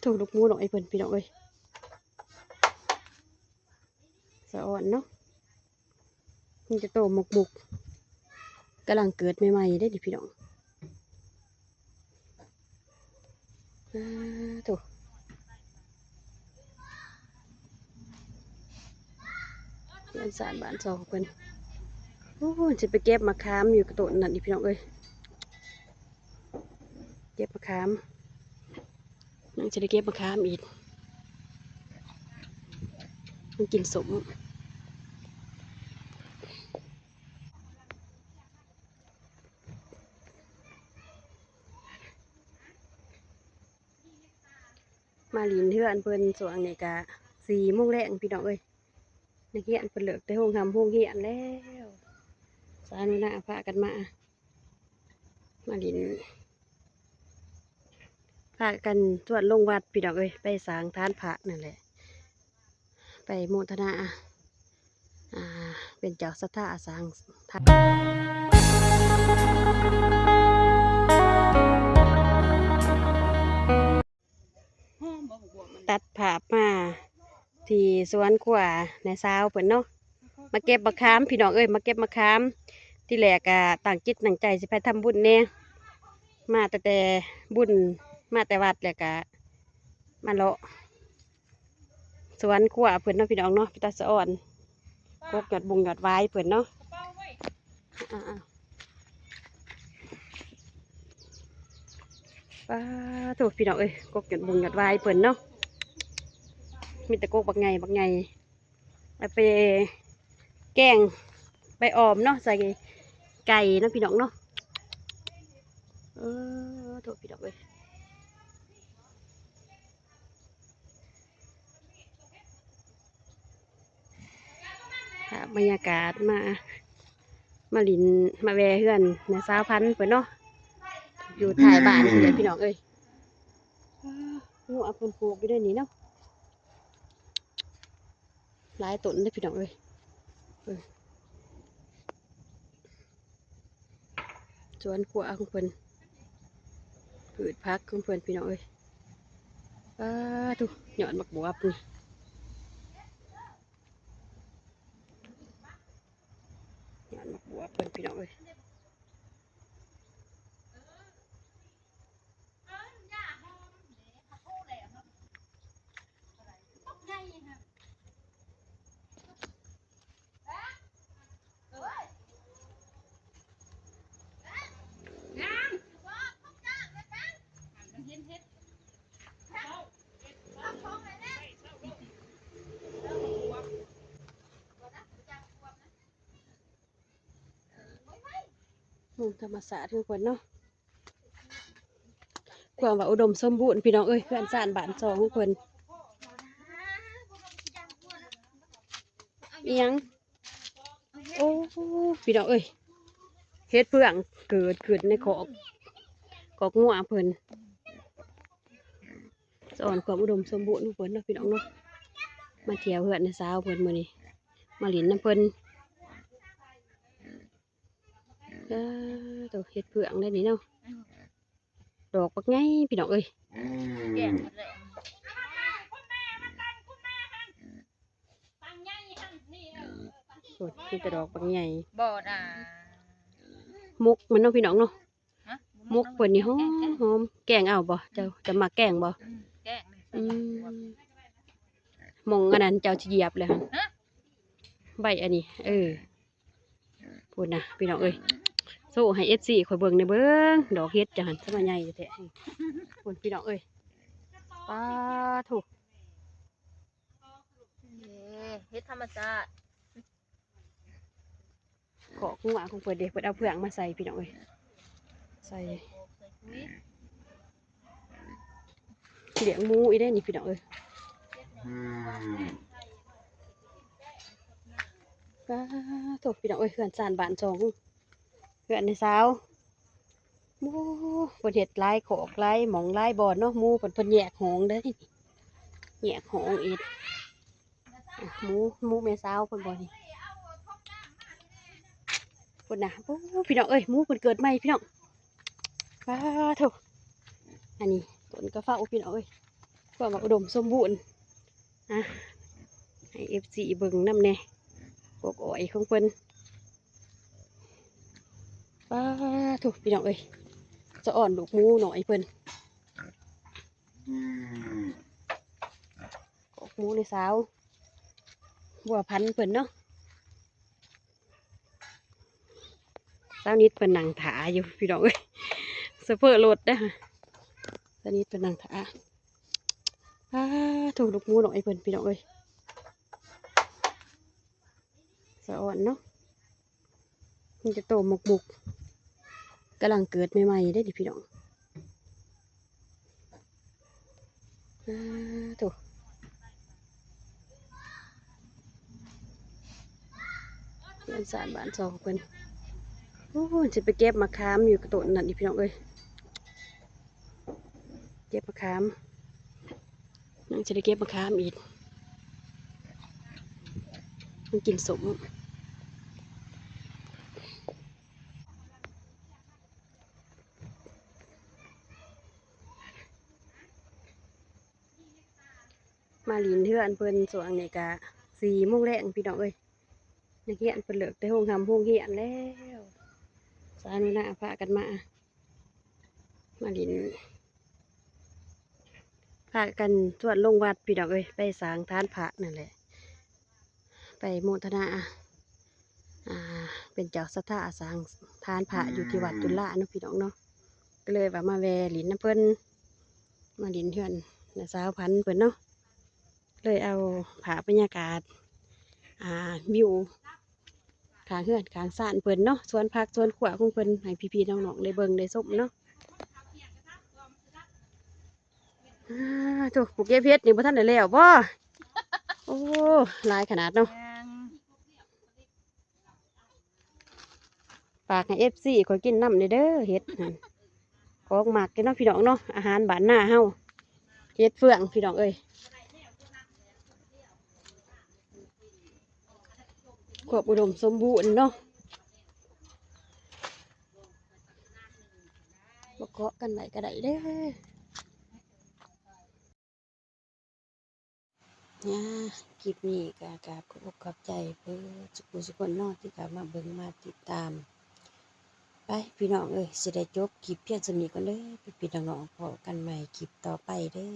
ໂທ້ ລູກໝູນ້ອຍເພິ່ນ ພີ່ນ້ອງເອີຍ ສະອອນເນາະ. ມີແຕ່ໂຕໝຸກໆ ກຳລັງເກີດໃໝ່ໆເດ້ນີ້ພີ່ນ້ອງ. ອາ ໂທ້ ເຮືອນຊານບ້ານຊ່ອງເພິ່ນ. ໂອ້ ຊິໄປເກັບໝາກຂາມຢູ່ຕົ້ນນັ້ນອີກພີ່ນ້ອງເອີຍ ເກັບໝາກຂາມ. ຍັງຈະໄດ້ເກັບມະຂາມອີກ ມັນກິນສົ້ມ. ມາຫຼິ້ນເຮືອນເພິ່ນຊ່ວງນີ້ກະສີ່ໂມງແລງພີ່ນ້ອງເອີຍ. ນັກຮຽນເພິ່ນເລີກແຕ່ໂຮງຮ່ຳໂຮງຮຽນແລ້ວ ສາວໜູນາພາກັນມາ ມາຫຼິ້ນ ພາກັນຊວນລົງວັດພີ່ນ້ອງເອີຍ ໄປສ້າງຖານພະນັ້ນແຫຼະ ໄປໂມທະນາ ອ່າ ເປັນເຈົ້າສັດທາສ້າງຖານ. ຕັດພາບມາທີ່ສວນຄົວນ້າສາວເພິ່ນເນາະ ມາເກັບມະຂາມພີ່ນ້ອງເອີຍ ມາເກັບມະຂາມ. ທີແລກກະຕັ້ງຈິດຕັ້ງໃຈຊິໄປທຳບຸນແດ່ ມາແຕ່ ແຕ່ບຸນ ມາແຕ່ວັດແລ້ວກະມາເລາະສວນຄົວເພິ່ນເນາະ ພີ່ນ້ອງເນາະ ເປັນຕາສະອອນ ກົກຍອດບົງຍອດຫວາຍເພິ່ນເນາະ. ອ່າ ປາໂທ້ ພີ່ນ້ອງເອີຍ ກົກຍອດບົງຍອດຫວາຍເພິ່ນເນາະ ມີແຕ່ກົກບັກໃຫຍ່ບັກໃຫຍ່ ເອົາໄປແກງ ໄປອ່ອມເນາະ ໃສ່ໄກ່ເນາະ ພີ່ນ້ອງເນາະ. ເອີ ໂທ້ ພີ່ນ້ອງເອີຍ ພາບບັນຍາກາດມາ ມາຫຼິ້ນ ມາແວ່ເຮືອນນ້າສາວພັນເພິ່ນເນາະ ຢູ່ທ້າຍບ້ານພຸ້ນແຫຼະ ພີ່ນ້ອງເອີຍ. ງົວເພິ່ນຜູກຢູ່ໃນນີ້ເນາະ ຫຼາຍຕົ້ນເດ້ພີ່ນ້ອງເອີຍ. ເອີ ສວນຄົວຂອງເພິ່ນ ພືດຜັກຂອງເພິ່ນ ພີ່ນ້ອງເອີຍ. ປາໂທ້ ຍອດໝາກບວບນີ້ ຍອດໝາກບວບເພິ່ນ ພີ່ນ້ອງເອີຍ. ມຸມທຳມະຊາດຂອງເພິ່ນເນາະ ຄວາມວ່າອຸດົມສົມບູນ ພີ່ນ້ອງເອີຍ ເຮືອນຊານບ້ານຊ່ອງຂອງເພິ່ນ. ອີ່ຫຍັງ? ໂອ້ ພີ່ນ້ອງເອີຍ ເຫັດເຟືອງເກີດຂຶ້ນໃນຄອກ ຄອກງົວເພິ່ນ. ສະອອນຄວາມອຸດົມສົມບູນຂອງເພິ່ນເນາະ ພີ່ນ້ອງເນາະ. ມາທ່ຽວເຮືອນນ້າສາວເພິ່ນມື້ນີ້ ມາຫຼິ້ນນຳເພິ່ນ. ເອີ ໂຕເຫັດເຟືອງໄດ໋ນີ້ເນາະ ດອກບັກໃຫຍ່ ພີ່ນ້ອງເອີຍ. ແກງໝົດແລ້ວ ໂອ້ຍ ມີແຕ່ດອກບັກໃຫຍ່ ບໍ່ນາ ໝົກມັນເນາະ ພີ່ນ້ອງເນາະ. ໝົກເພິ່ນນີ້ຫອມໆ ແກງເອົາບໍ່? ເຈົ້າ ເຈົ້າມັກແກງບໍ່? ອືມ ແກງ ອືມ ໝ່ອງອັນນັ້ນເຈົ້າຊິຢຽບແລ້ວຫັ້ນ ໃບອັນນີ້ ເອີ ພຸ້ນນະ ພີ່ນ້ອງເອີຍ ໂຊໃຫ້ເອັຟຊີຂ້ອຍເບິ່ງແດ່ເບິ່ງ ດອກເຫັດເຈົ້າຫັ້ນ ສະມາໃຫຍ່ແທ້ໆ ພຸ້ນ ພີ່ນ້ອງເອີຍ. ປາໂທ້ ເອີ ເຫັດທຳມະຊາດ ຄອກງົວຂອງເພິ່ນເດ້ ເພິ່ນເອົາເຟືອງມາໃສ່ ພີ່ນ້ອງເອີຍ ໃສ່ ໃສ່ປຸ໋ຍ ລ້ຽງໝູອີກເດ້ນີ້ ພີ່ນ້ອງເອີຍ. ປາໂທ້ ພີ່ນ້ອງເອີຍ ເຮືອນຊານບ້ານຊ່ອງ ເຮືອນນ້າສາວ ໂອ້ ເພິ່ນເຮັດຫຼາຍຄອກຫຼາຍໝ່ອງຫຼາຍບ່ອນເນາະ ໝູເພິ່ນ ເພິ່ນແຍກຫ້ອງເດ້ ແຍກຫ້ອງອີກ. ໝູ ໝູແມ່ສາວເພິ່ນບໍ່ນີ້ ພຸ້ນນະ. ໂອ້ ພີ່ນ້ອງເອີຍ ໝູເພິ່ນເກີດໃໝ່ ພີ່ນ້ອງ. ປາໂທ້ ອັນນີ້ຕົ້ນກະເພົາ ພີ່ນ້ອງເອີຍ ຄວາມວ່າອຸດົມສົມບູນ. ອ່ະ ໃຫ້ເອັຟຊີເບິ່ງນຳແດ່ ກອກອ້ອຍຂອງເພິ່ນ. ປາໂທ້ ພີ່ນ້ອງເອີຍ ສະອອນລູກໝູນ້ອຍເພິ່ນ ກອກໝູໃນສາວບົວພັນເພິ່ນເນາະ. ສາວນິດເພິ່ນນັ່ງຖ້າຢູ່ພີ່ນ້ອງເອີຍ ໂຊເຟີລົດເດ້ ສາວນິດເພິ່ນນັ່ງຖ້າ. ປາໂທ້ ລູກໝູນ້ອຍເພິ່ນພີ່ນ້ອງເອີຍ ສະອອນເນາະ. ມີແຕ່ໂຕໝົກໆ ກຳລັງເກີດໃໝ່ໆເດ້ນີ້ພີ່ນ້ອງ. ອາ ໂທ້ ເຮືອນຊານບ້ານຊ່ອງເພິ່ນ. ໂອ້ ຊິໄປເກັບໝາກຂາມຢູ່ຕົ້ນນັ້ນອີກພີ່ນ້ອງເອີຍ ເກັບໝາກຂາມ ຍັງຊິໄດ້ເກັບໝາກຂາມອີກ ມັນກິນສົ້ມ. ມາຫຼິ້ນເຮືອນເພິ່ນຊ່ວງນີ້ກະສີ່ໂມງແລງພີ່ນ້ອງເອີຍ ນັກຮຽນເພິ່ນເລີກແຕ່ໂຮງຮ່ຳໂຮງຮຽນແລ້ວ ສາວໜູນາພາກັນມາ ມາຫຼິ້ນ ພາກັນຊວນລົງວັດພີ່ນ້ອງເອີຍ ໄປສ້າງຖານພະນັ້ນແຫຼະ ໄປໂມທະນາ ອ່າ ເປັນເຈົ້າສັດທາສ້າງຖານພະຢູ່ທີ່ວັດຈຸລາເນາະພີ່ນ້ອງເນາະ ກໍເລີຍວ່າມາແວ່ຫຼິ້ນນຳເພິ່ນ ມາຫຼິ້ນເຮືອນນ້າສາວພັນເພິ່ນເນາະ ເລີຍເອົາພາບບັນຍາກາດ ອ່າ ວິວຂ້າງເຮືອນຂ້າງຊານເພິ່ນເນາະ ສວນຜັກສວນຄົວຂອງເພິ່ນ ໃຫ້ພີ່ໆນ້ອງໆໄດ້ເບິ່ງໄດ້ຊົມເນາະ. ອາ ໂທ້ ຜູ້ເກັບເຫັດນີ້ບໍ່ທັນໄດ້ແລ້ວບໍ່? ໂອ້ ຫຼາຍຂະໜາດເນາະ ແມ່ນ ຝາກໃຫ້ເອັຟຊີຂ້ອຍກິນນຳແດ່ເດີ ເຫັດຫັ້ນ ຂອງມັກເດ້ເນາະພີ່ນ້ອງເນາະ ອາຫານບ້ານນາເຮົາ ເຫັດເຟືອງພີ່ນ້ອງເອີຍ. ຄວາມອຸດົມສົມບູນເນາະ ບໍ່ເກາະກັນໄວ້ກໍໄດ້ເດີ. ອາ ຄລິບນີ້ກໍກາບຂອບອົກຂອບໃຈເບິດສູ່ຜູ້ສູ່ຄົນເນາະ ທີ່ເຂົ້າມາເບິ່ງມາຕິດຕາມ. ໄປພີ່ນ້ອງເອີຍ ຊິໄດ້ຈົບຄລິບພຽງສ່ຳນີ້ກ່ອນເດີ ພີ່ໆນ້ອງໆ ພໍ້ກັນໃໝ່ຄລິບຕໍ່ໄປເດີ.